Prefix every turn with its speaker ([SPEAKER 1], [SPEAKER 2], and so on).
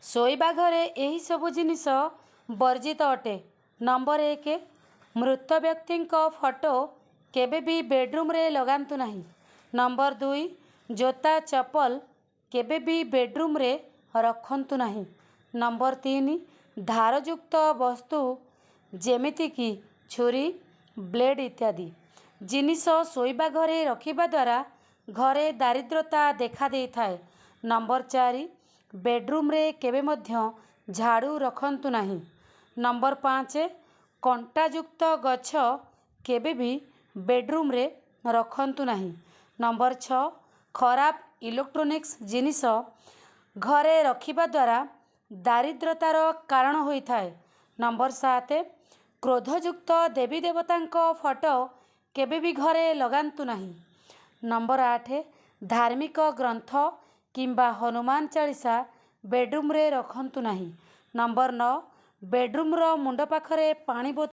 [SPEAKER 1] ଶୋଇବା ଘରେ ଏହି ସବୁ ଜିନିଷ ବର୍ଜିତ ଅଟେ। ନମ୍ବର 1, ମୃତ ବ୍ୟକ୍ତିଙ୍କ ଫଟୋ କେବେ ବି ବେଡ଼ରୁମ୍ରେ ଲଗାନ୍ତୁ ନାହିଁ। ନମ୍ବର 2, ଜୋତା ଚପଲ କେବେ ବି ବେଡ଼ରୁମ୍ରେ ରଖନ୍ତୁ ନାହିଁ। ନମ୍ବର 3, ଧାରଯୁକ୍ତ ବସ୍ତୁ ଯେମିତିକି ଛୁରୀ, ବ୍ଲେଡ଼ ଇତ୍ୟାଦି ଜିନିଷ ଶୋଇବା ଘରେ ରଖିବା ଦ୍ୱାରା ଘରେ ଦାରିଦ୍ରତା ଦେଖା ଦେଇଥାଏ। ନମ୍ବର 4, ବେଡ଼ରୁମ୍ରେ କେବେ ମଧ୍ୟ ଝାଡ଼ୁ ରଖନ୍ତୁ ନାହିଁ। ନମ୍ବର 5, କଣ୍ଟାଯୁକ୍ତ ଗଛ କେବେ ବି ବେଡ଼ରୁମ୍ରେ ରଖନ୍ତୁ ନାହିଁ। ନମ୍ବର 6, ଖରାପ ଇଲେକ୍ଟ୍ରୋନିକ୍ସ ଜିନିଷ ଘରେ ରଖିବା ଦ୍ୱାରା ଦାରିଦ୍ରତାର କାରଣ ହୋଇଥାଏ। ନମ୍ବର 7, କ୍ରୋଧଯୁକ୍ତ ଦେବୀ ଦେବତାଙ୍କ ଫଟୋ କେବେ ବି ଘରେ ଲଗାନ୍ତୁ ନାହିଁ। ନମ୍ବର 8, ଧାର୍ମିକ ଗ୍ରନ୍ଥ କିମ୍ବା ହନୁମାନ ଚାଳିଶା ବେଡ଼ରୁମ୍ରେ ରଖନ୍ତୁ ନାହିଁ। ନମ୍ବର 9, ବେଡ଼ରୁମ୍ର ମୁଣ୍ଡ ପାଖରେ ପାଣି ବୋତଲ